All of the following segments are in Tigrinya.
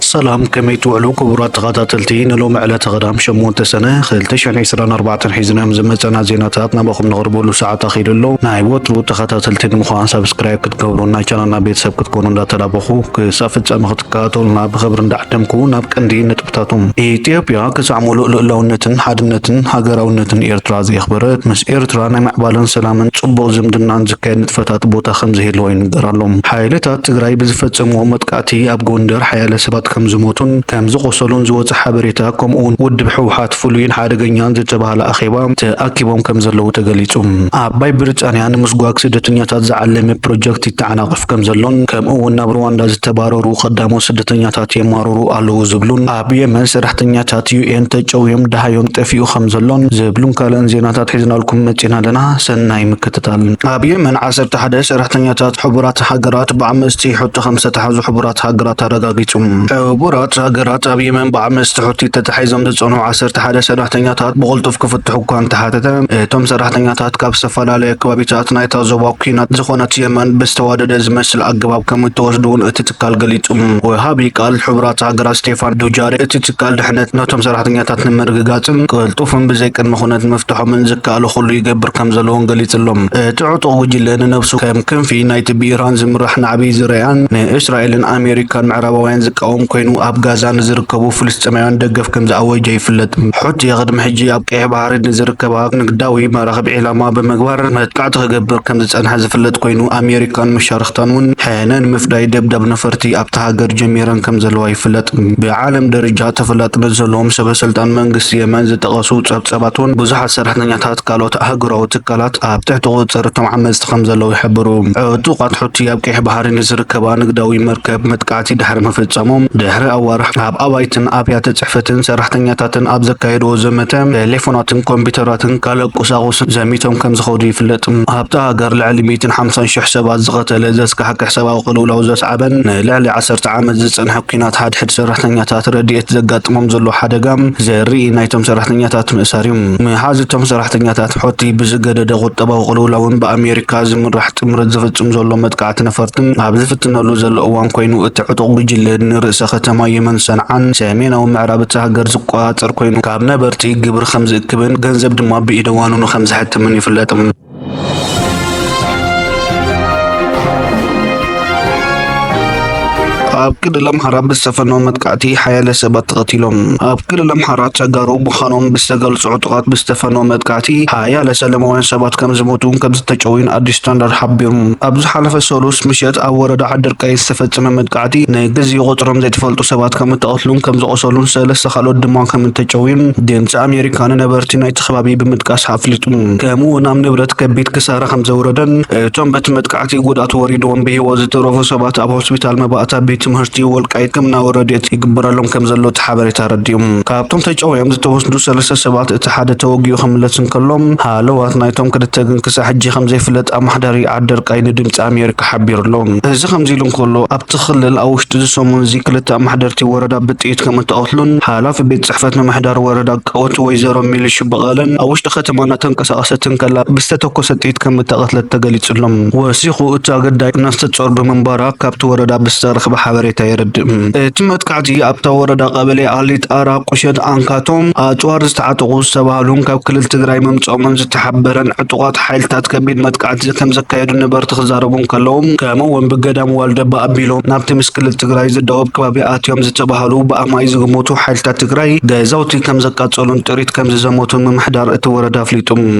ሰላም፣ ከመይ ትውዕሉ ክቡራት ተኸታተልቲ? ንሎሚ ዕለተ ቀዳም ሸሞንተ ሰነ ክልተ ሽሕን ዕስራን ኣርባዕተን ሒዝናዮም ዝመጸና ዜናታት ናባኹም ነቕርበሉ ሰዓት ኣኺሉ ኣሎ። ናይ ወትሩ ተኸታተልቲ ንምዃን ሳብስክራይብ ክትገብሩ፣ ናይ ቻናልና ቤተሰብ ክትኮኑ እንዳተላበኹ፣ ክሳብ ፍጻመ ክትከታተሉና ብኽብሪ እንዳዓደምኩ፣ ናብ ቀንዲ ነጥብታቶም። ኢትዮጵያ ክሳዕ ሙሉእ ልኡላውነትን ሓድነትን ሃገራውነትን ኤርትራ ዘየኽበረት፣ ምስ ኤርትራ ናይ ምዕባለን ሰላምን ጽቡቕ ዝምድናን ዝካየድ ንጥፈታት ቦታ ከም ዘይህልዎ ይንገር ኣሎ። ሓይልታት ትግራይ ብዝፈጸምዎ መጥቃዕቲ ኣብ ጎንደር ሓያለ ሰባት ከም ዝሞቱን ከም ዝቖሰሉን ዝወጸ ሓበሬታ፣ ከምኡ እውን ውድብ ህወሓት ፍሉይን ሓደገኛን ዝተባህለ ኣኼባ ተኣኪቦም ከም ዘለዉ ተገሊጹ። ዓባይ ብሪጣንያ ንምስጓግ ስደተኛታት ዝዓለመ ፕሮጀክት ይተዓናቐፍ ከም ዘሎን፣ ከምኡ እውን ናብ ሩዋንዳ ዝተባረሩ ቀዳሞት ስደተኛታት የማርሩ ኣለዉ ዝብሉን፣ ኣብ የመን ሰራሕተኛታት ዩ ኤን ተጨውዮም ደሃዮም ጠፊኡ ከም ዘሎን ዝብሉን ካልእን ዜናታት ሒዝናልኩም መጺና ኣለና። ሰናይ ምክትታል። ኣብ የመን ዓሰርተ ሓደ ሰራሕተኛታት ሕቡራት ሃገራት ብዓመጽቲ ሑቲ ከም ዝተታሕዙ ሕቡራት ሃገራት ኣረጋጊጹ። ሕቡራት ሃገራት ኣብ የመን ብዓመጽቲ ሑቲ ተታሒዞም ዝጸንሑ ዓሰርተ ሓደ ሰራሕተኛታት ብቕልጡፍ ክፍትሑ እኳ እንተሓተተ፣ እቶም ሰራሕተኛታት ካብ ዝተፈላለየ ከባቢታት ናይታ ዞባ ኲናት ዝኾነት የመን ብዝተዋደደ ዝመስል ኣገባብ ከም እተወስዱ እውን እቲ ትካል ገሊጹ። ወሃቢ ቃል ሕቡራት ሃገራት ስቴፋን ዱጃሪክ፣ እቲ ትካል ድሕነት ነቶም ሰራሕተኛታት ንምርግጋጽን ቅልጡፍን ብዘይ ቅድመ ኩነት ምፍትሖምን ዝከኣሎ ኩሉ ይገብር ከም ዘለዎን ገሊጹ ኣሎ። እቲ ዕጡቕ ጉጅለ ንነብሱ ከም ክንፊ ናይቲ ብኢራን ዝምራሕ ናዕቢ ዝረኣን ንእስራኤልን ኣሜሪካን ምዕራባውያን ዝቃወም ኮይኑ፣ ኣብ ጋዛ ንዝርከቡ ፍልስጤማውያን ደገፍ ከም ዝኣወጀ ይፍለጥ። ሑቲ ቅድሚ ሕጂ ኣብ ቀይሕ ባሕሪ ንዝርከባ ንግዳዊ መራኽብ ዒላማ ብምግባር መጥቃዕቲ ክገብር ከም ዝጸንሐ ዝፍለጥ ኮይኑ፣ ኣሜሪካን መሻርኽታን እውን ሕነ ንምፍዳይ ደብዳብ ነፈርቲ ኣብታ ሃገር ጀሚረን ከም ዘለዋ ይፍለጥ። ብዓለም ደረጃ ተፈላጥነት ዘለዎም ሰበ ስልጣን መንግስቲ የመን ዝጠቐሱ ጸብጸባት እውን ብዙሓት ሰራሕተኛታት ካልኦት ኣህጉራዊ ትካላት ኣብ ትሕቲ ቁጽጽር እቶም ዓመጽቲ ከም ዘለዉ ይሕብሩ። ዕጡቓት ሑቲ ኣብ ቀይሕ ባሕሪ ንዝርከባ ንግዳዊ መርከብ መጥቃዕቲ ድሕሪ ምፍጻሞም፣ ድሕሪ ኣዋርሕ ኣብ ኣባይትን ኣብያተ ጽሕፈትን ሰራሕተኛታትን ኣብ ዘካየድዎ ዘመተ፣ ቴሌፎናትን ኮምፒውተራትን ካልእ ቁሳቑስን ዘሚቶም ከም ዝኸዱ ይፍለጥ። ኣብታ ሃገር ልዕሊ ሚእትን ሓምሳን ሽሕ ሰባት ዝቐተለ ዘስካሕክሕ ሰብኣዊ ቅልውላው ዘስዓበን ንልዕሊ ዓሰርተ ዓመት ዝጸንሐ ኲናት ሓድሕድ ሰራሕተኛታት ረድኤት ዘጋጥሞም ዘሎ ሓደጋ ዘርኢ ናይቶም ሰራሕተኛታት ምእሳር እዩ። ምሓዝ እቶም ሰራሕተኛታት ሑቲ ብዝገደደ ቁጠባዊ ቅልውላውን ብኣሜሪካ ዝምራሕ ጥምረት ዝፍጽም ዘሎ መጥቃዕቲ ነፈርትን ኣብ ዝፍትነሉ ዘሎ እዋን ኮይኑ፣ እቲ ዕጡቕ ጉጅለ ንርእሰ ከተማ የመን ሰንዓን ሰሜናዊ ምዕራብ እታ ሃገር ዝቆጻጸር ኮይኑ፣ ካብ ነበርቲ ግብሪ ከም ዝእክብን ገንዘብ ድማ ብኢደ ዋኑኑ ከም ዝሕትምን ይፍለጥ። ኣብ ክልል ኣምሓራ ብዝተፈነወ መጥቃዕቲ ሓያለ ሰባት ተቐቲሎም። ኣብ ክልል ኣምሓራ ተጋሩ ምዃኖም ብዝተገልጹ ዕጡቓት ብዝተፈነወ መጥቃዕቲ ሓያለ ሰላማውያን ሰባት ከም ዝሞቱን ከም ዝተጨውዩን ኣዲስ ስታንዳርድ ሓቢሩ። ኣብ ዝሓለፈ ሰሉስ ምሸት ኣብ ወረዳ ዓደርቃይ ዝተፈጸመ መጥቃዕቲ ንግዜኡ ቁጽሮም ዘይተፈልጡ ሰባት ከም እተቐትሉን ከም ዝቖሰሉን ሰለስተ ካልኦት ድማ ከም እተጨውዩን ድምጺ ኣሜሪካ ንነበርቲ ናይቲ ከባቢ ብምጥቃስ ኣፍሊጡ። ከምኡ እውን ኣብ ንብረት ከቢድ ክሳራ ከም ዘውረደን እቶም በቲ መጥቃዕቲ ጉድኣት ወሪድዎም ብህይወት ዝተረፉ ሰባት ኣብ ሆስፒታል መባእታ ቤት ትምህርቲ ወልቃይት ሕክምናዊ ረድኤት ይግበረሎም ከም ዘሎ እቲ ሓበሬታ ኣረዲኡ። ካብቶም ተጨውዮም ዝተወስዱ ሰለስተ ሰባት እቲ ሓደ ተወጊኡ ክምለስ እንከሎ፣ ሃለዋት ናይቶም ክልተ ግን ክሳብ ሕጂ ከም ዘይፍለጥ ኣማሕዳሪ ዓደርቃይ ንድምጺ ኣሜሪካ ሓቢሩ ኣሎ። እዚ ከምዚ ኢሉ እንከሎ፣ ኣብቲ ክልል ኣብ ውሽጢ እዚ ሰሙን እዚ ክልተ ኣማሕደርቲ ወረዳ ብጥይት ከም እተቐትሉን ሓላፊ ቤት ጽሕፈት ምምሕዳር ወረዳ ቀወት ወይዘሮ ሚልሽ በቐለን ኣብ ውሽጢ ከተማ እናተንቀሳቐሰት እንከላ ብዝተተኮሰ ጥይት ከም እተቐትለት ተገሊጹ ኣሎ። ወሲኹ እቲ ኣገዳይ ነፍሰ ጾር ብምንባራ ካብቲ ወረዳ ብዝተረኽበ ሓበሬታ የረድእ። እቲ መጥቃዕቲ ኣብታ ወረዳ ቀበሌ ኣሊጣራ ቁሸት ኣንካቶም ኣጽዋር ዝተዓጠቑ ዝተባህሉን ካብ ክልል ትግራይ ምምጽኦምን ዝተሓበረን ዕጡቓት ሓይልታት ከቢድ መጥቃዕቲ ከም ዘካየዱ ነበርቲ ክዛረቡ እንከለዉ፣ ከምኡ እውን ብገዳም ዋልደባ ኣቢሎም ናብቲ ምስ ክልል ትግራይ ዝዳወብ ከባቢ ኣትዮም ዝተባህሉ ብኣማይ ዝግመቱ ሓይልታት ትግራይ ገዛውቲ ከም ዘቃጸሉን ጥሪት ከም ዝዘመቱን ምምሕዳር እቲ ወረዳ ኣፍሊጡ።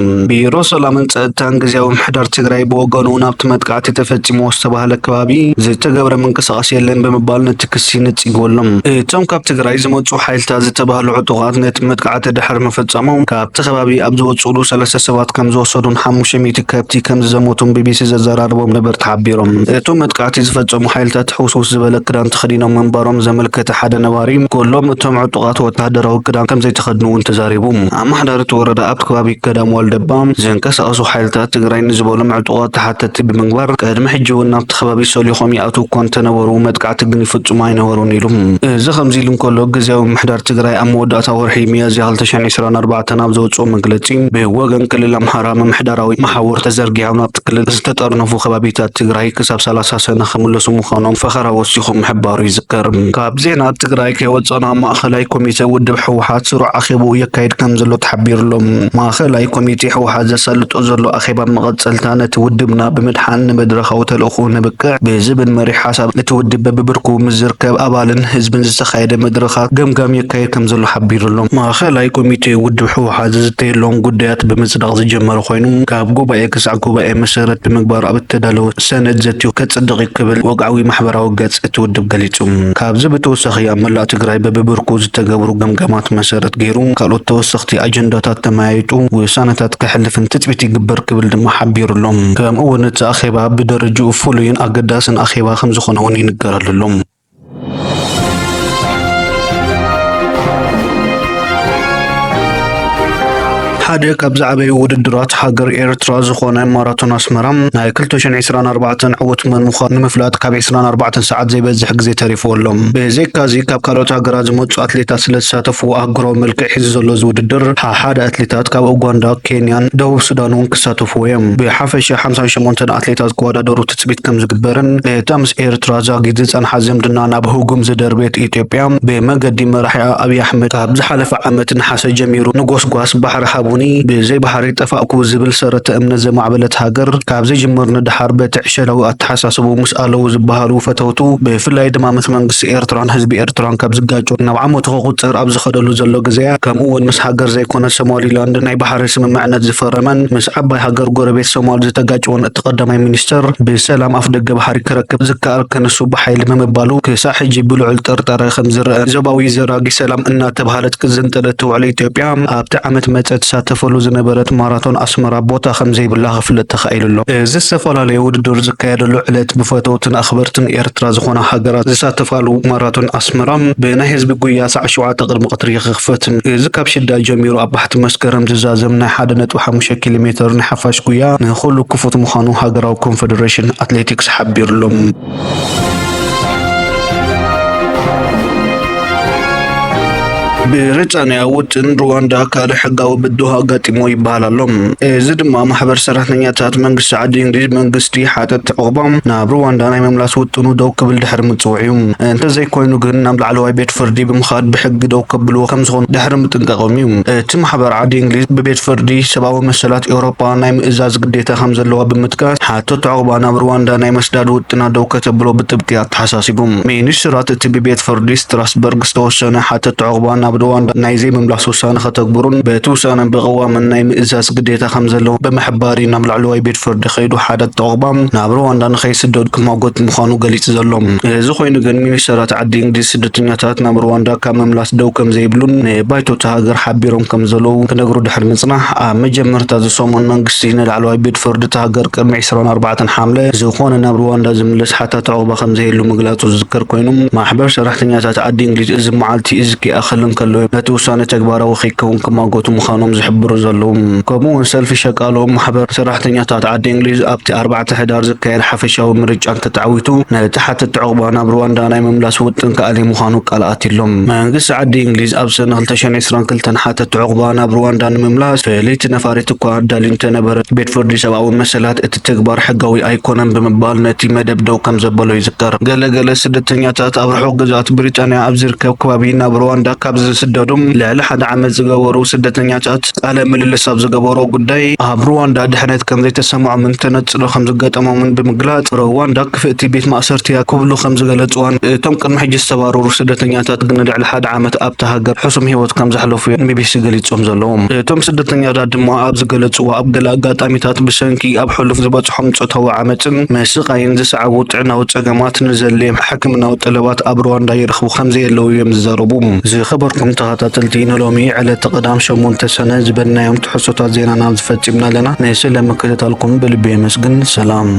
ቢሮ ሰላምን ጸጥታን ግዝያዊ ምምሕዳር ትግራይ ብወገኑ ናብቲ መጥቃዕቲ ተፈጺምዎ ዝተባህለ ከባቢ ዝተገብረ ምንቅስቓስ የለን ብምባል ነቲ ክሲ ነጺግዎ ኣሎ። እቶም ካብ ትግራይ ዝመጹ ሓይልታት ዝተባህሉ ዕጡቓት ነቲ መጥቃዕቲ ድሕሪ ምፍጻሞም ካብቲ ከባቢ ኣብ ዝወጽኡሉ ሰለስተ ሰባት ከም ዝወሰዱን ሓሙሽተ ሚእቲ ከብቲ ከም ዝዘመቱን ቢቢሲ ዘዘራረቦም ነበርቲ ሓቢሮም። እቶም መጥቃዕቲ ዝፈጸሙ ሓይልታት ሕውስውስ ዝበለ ክዳን ተኸዲኖም ምንባሮም ዘመልከተ ሓደ ነባሪ፣ ኩሎም እቶም ዕጡቓት ወተሃደራዊ ክዳን ከም ዘይተኸድኑ እውን ተዛሪቡ። ኣመሓዳሪ እቲ ወረዳ ኣብቲ ከባቢ ገዳም ዋልደባ ዝንቀሳቐሱ ሓይልታት ትግራይ ንዝበሎም ዕጡቓት ተሓተትቲ ብምግባር፣ ቅድሚ ሕጂ እውን ናብቲ ከባቢ ሰሊኾም ይኣትዉ እኳ እንተነበሩ፣ መጥቃዕቲ ግን ይፍጽሙ ኣይነበሩን ኢሉ። እዚ ከምዚ ኢሉ እንከሎ፣ ግዝያዊ ምምሕዳር ትግራይ ኣብ መወዳእታ ወርሒ ሚያዝያ ክልተ ሽሕን ዕስራን ኣርባዕተን ኣብ ዘውፅኦ መግለፂ፣ ብወገን ክልል ኣምሓራ ምምሕዳራዊ መሓውር ተዘርጊሖም ናብቲ ክልል ዝተጠርነፉ ከባቢታት ትግራይ ክሳብ ሰላሳ ሰነ ክምለሱ ምዃኖም ፈኸራ ወሲኹ ምሕባሩ ይዝከር። ካብ ዜና ትግራይ ከይወፀና፣ ማእኸላይ ኮሚቴ ውድብ ህወሓት ስሩዕ ኣኼባኡ የካይድ ከም ዘሎ ተሓቢሩ ኣሎ። ማእኸላይ ኮሚቴ ህወሓት ዘሳልጦ ዘሎ ኣኼባ መቐፀልታ፣ ነቲ ውድብና ብምድሓን ንመድረኻዊ ተልእኾ ነብቅዕ ብዝብል መሪሕ ሓሳብ፣ እቲ ውድብ በብብርኩ ምስ ዝርከብ ኣባልን ህዝብን ዝተኻየደ መድረኻት ገምጋም የካይድ ከም ዘሎ ሓቢሩ ኣሎ። ማእኸላይ ኮሚቴ ውድብ ህወሓት ዝዝተየሎም ጉዳያት ብምፅዳቕ ዝጀመረ ኮይኑ፣ ካብ ጉባኤ ክሳዕ ጉባኤ መሰረት ብምግባር ኣብ እተዳለወ ሰነድ ዘትዩ ከፅድቕ እዩ ክብል ወግዓዊ ማሕበራዊ ገፅ እቲ ውድብ ገሊጹ። ካብዚ ብተወሳኺ፣ ኣብ መላእ ትግራይ በብብርኩ ዝተገብሩ ገምጋማት መሰረት ገይሩ፣ ካልኦት ተወሰኽቲ ኣጀንዳታት ተመያይጡ ውሳነታት ከሕልፍን ትጽቢት ይግበር ክብል ድማ ሓቢሩ ኣሎ። ከምኡ እውን እቲ ኣኼባ ብደረጅኡ ፍሉይን ኣገዳስን ኣኼባ ከም ዝኾነ እውን ይንገረሉ ኣሎ። ሓደ ካብ ዝዓበዩ ውድድራት ሃገር ኤርትራ ዝኾነ ማራቶን ኣስመራ፣ ናይ ክልተ ሽሕን ዕስራን ኣርባዕተን ዕውት መን ምዃኑ ንምፍላጥ ካብ ዕስራን ኣርባዕተን ሰዓት ዘይበዝሕ ግዜ ተሪፍዎ ኣሎ። ብዘይካዚ፣ ካብ ካልኦት ሃገራት ዝመጹ ኣትሌታት ስለ ዝሳተፍዎ፣ ኣህጉራዊ መልክዕ ሒዙ ዘሎ እዚ ውድድር፣ ሓሓደ ኣትሌታት ካብ ኡጋንዳ፣ ኬንያን ደቡብ ሱዳን እውን ክሳተፍዎ እዮም። ብሓፈሻ ሓምሳን ሸሞንተን ኣትሌታት ክወዳደሩ ትጽቢት ከም ዝግበርን፣ እታ ምስ ኤርትራ ዛጊት ዝጸንሓ ዝምድና ናብ ህጉም ዝደርበየት ኢትዮጵያ፣ ብመገዲ መራሒኣ ኣብይ ኣሕመድ ካብ ዝሓለፈ ዓመት ነሓሰ ጀሚሩ ንጎስጓስ ባሕሪ ሃቡኒ፣ ብዘይ ባሕሪ ጠፋእኩ ዝብል ሰረተ እምነት ዘማዕበለት ሃገር፣ ካብ ዝጅምር ንደሓር በቲ ዕሸላዊ ኣተሓሳስቡ ምስ ኣለዉ ዝበሃሉ ፈተውቱ፣ ብፍላይ ድማ ምስ መንግስቲ ኤርትራን ህዝቢ ኤርትራን ካብ ዝጋጮ ናብ ዓመቱ ክቑጽር ኣብ ዝኸደሉ ዘሎ ግዜ፣ ከምኡ እውን ምስ ሃገር ዘይኮነት ሶማሊላንድ ናይ ባሕሪ ስምምዕነት ዝፈረመን ምስ ዓባይ ሃገር ጎረቤት ሶማል ዝተጋጨወን እቲ ቀዳማይ ሚኒስተር፣ ብሰላም ኣፍደገ ባሕሪ ክረክብ ዝከኣል ክንሱ ብሓይሊ ብምባሉ፣ ክሳዕ ሕጂ ብልዑል ጥርጣረ ከም ዝረአ፣ ዞባዊ ዘራጊ ሰላም እናተባህለት ክትዝንጠል እትውዕል ኢትዮጵያ፣ ኣብቲ ዓመት መጸ ትሳተፈሉ ዝነበረት ማራቶን ኣስመራ ቦታ ከም ዘይብላ ክፍለጥ ተኻኢሉ ኣሎ። እዚ ዝተፈላለየ ውድድር ዝካየደሉ ዕለት፣ ብፈተውትን ኣኽበርትን ኤርትራ ዝኾና ሃገራት ዝሳተፋሉ ማራቶን ኣስመራ፣ ብናይ ህዝቢ ጉያ ሰዓት ሸውዓተ ቅድሚ ቀትሪ ይኽፈት። እዚ ካብ ሽዳ ጀሚሩ ኣብ ባሕቲ መስከረም ዝዛዘም ናይ ሓደ ነጥቢ ሓሙሽተ ኪሎ ሜትር ናይ ሓፋሽ ጉያ ንኹሉ ክፉት ምዃኑ ሃገራዊ ኮንፈደሬሽን ኣትሌቲክስ ሓቢሩ ኣሎ። ብሪጣንያ ውጥን ሩዋንዳ ካልእ ሕጋዊ ብድሆ ኣጋጢሞ ይበሃል ኣሎ። እዚ ድማ ማሕበር ሰራሕተኛታት መንግስቲ ዓዲ እንግሊዝ፣ መንግስቲ ሓተት ዑቕባ ናብ ሩዋንዳ ናይ ምምላስ ውጥኑ ደው ክብል ድሕሪ ምጽውዕ እዩ። እንተዘይኮይኑ ግን ናብ ላዕለዋይ ቤት ፍርዲ ብምኻድ ብሕጊ ደው ከብልዎ ከም ዝኾኑ ድሕሪ ምጥንቃቖም እዩ። እቲ ማሕበር ዓዲ እንግሊዝ ብቤት ፍርዲ ሰብኣዊ መሰላት ኤውሮጳ ናይ ምእዛዝ ግዴታ ከም ዘለዋ ብምጥቃስ፣ ሓተት ዑቕባ ናብ ሩዋንዳ ናይ መስዳድ ውጥና ደው ከተብሎ ብጥብቂ ኣተሓሳሲቡ። ሚኒስትራት እቲ ብቤት ፍርዲ ስትራስበርግ ዝተወሰነ ሓተት ዑቕባ ናብ ሩዋንዳ ናይ ዘይምምላስ ውሳነ ከተግብሩን በቲ ውሳነ ብቕዋምን ናይ ምእዛዝ ግዴታ ከም ዘለዎ ብምሕባር እዩ ናብ ላዕለዋይ ቤት ፍርዲ ከይዱ ሓተት ዑቕባ ናብ ሩዋንዳ ንኸይስደዱ ክማጎት ምዃኑ ገሊጹ ዘሎ። እዚ ኮይኑ ግን ሚኒስተራት ዓዲ እንግሊዝ ስደተኛታት ናብ ሩዋንዳ ካብ ምምላስ ደው ከም ዘይብሉን ንባይቶ እታ ሃገር ሓቢሮም ከም ዘለዉ ክነግሩ ድሕሪ ምጽናሕ፣ ኣብ መጀመርታ እዚ ሰሙን መንግስቲ ንላዕለዋይ ቤት ፍርዲ እታ ሃገር ቅድሚ ዕስራን ኣርባዕተን ሓምለ ዝኾነ ናብ ሩዋንዳ ዝምልስ ሓተት ዑቕባ ከም ዘየሉ ምግላጹ ዝዝከር ኮይኑ፣ ማሕበር ሰራሕተኛታት ዓዲ እንግሊዝ እዚ መዓልቲ እዚ ክይኣኽል እንከሎ ነቲ ውሳነ ተግባራዊ ከይከውን ክማጎቱ ምዃኖም ዝሕብሩ ዘለዉ። ከምኡ እውን ሰልፊ ሸቃሎ ማሕበር ሰራሕተኛታት ዓዲ እንግሊዝ ኣብቲ ኣርባዕተ ሕዳር ዝካየድ ሓፈሻዊ ምርጫ እንተተዓዊቱ ነቲ ሓተት ዑቕባ ናብ ሩዋንዳ ናይ ምምላስ ውጥን ክኣሊ ምዃኑ ቃል ኣትዩሎም። መንግስቲ ዓዲ እንግሊዝ ኣብ ሰነ ክልተ ሽሕን ዕስራን ክልተን ሓተት ዑቕባ ናብ ሩዋንዳ ንምምላስ ፍልይቲ ነፋሪት እኳ ኣዳልዩ እንተነበረ፣ ቤት ፍርዲ ሰብኣዊ መሰላት እቲ ተግባር ሕጋዊ ኣይኮነን ብምባል ነቲ መደብ ደው ከም ዘበሎ ይዝከር። ገለ ገለ ስደተኛታት ኣብ ርሑቕ ግዝኣት ብሪጣንያ ኣብ ዝርከብ ከባቢ ናብ ሩዋንዳ ካብ ዝስደዱ ልዕሊ ሓደ ዓመት ዝገበሩ ስደተኛታት ቃለ ምልልስ ኣብ ዝገበሮ ጉዳይ፣ ኣብ ሩዋንዳ ድሕነት ከም ዘይተሰምዖምን ተነጽሎ ከም ዝገጠሞምን ብምግላጽ፣ ሩዋንዳ ክፍእቲ ቤት ማእሰርቲ እያ ክብሉ ከም ዝገለጽዋን፣ እቶም ቅድሚ ሕጂ ዝተባረሩ ስደተኛታት ግን ንልዕሊ ሓደ ዓመት ኣብታ ሃገር ሕሱም ህይወት ከም ዘሕለፉ እዮም ቢቢሲ ገሊጾም ዘለዉ። እቶም ስደተኛታት ድማ ኣብ ዝገለጽዎ፣ ኣብ ገለ ኣጋጣሚታት ብሰንኪ ኣብ ሕሉፍ ዝበጽሖም ጾታዊ ዓመጽን ምስቓይን ዝሰዓቡ ጥዕናዊ ጸገማት ንዘድልዮም ሕክምናዊ ጠለባት ኣብ ሩዋንዳ ይረኽቡ ከም ዘየለዉ እዮም ዝዛረቡ። ዝኸበርኩም ተኸታተልቲ፣ ንሎሚ ዕለተ ቀዳም ሸሞንተ ሰነ ዝበልናዮም ትሕዝቶታት ዜናና ኣብዚ ፈጺምና ኣለና። ንስለ ምክትታልኩም ብልቢ የመስግን። ሰላም።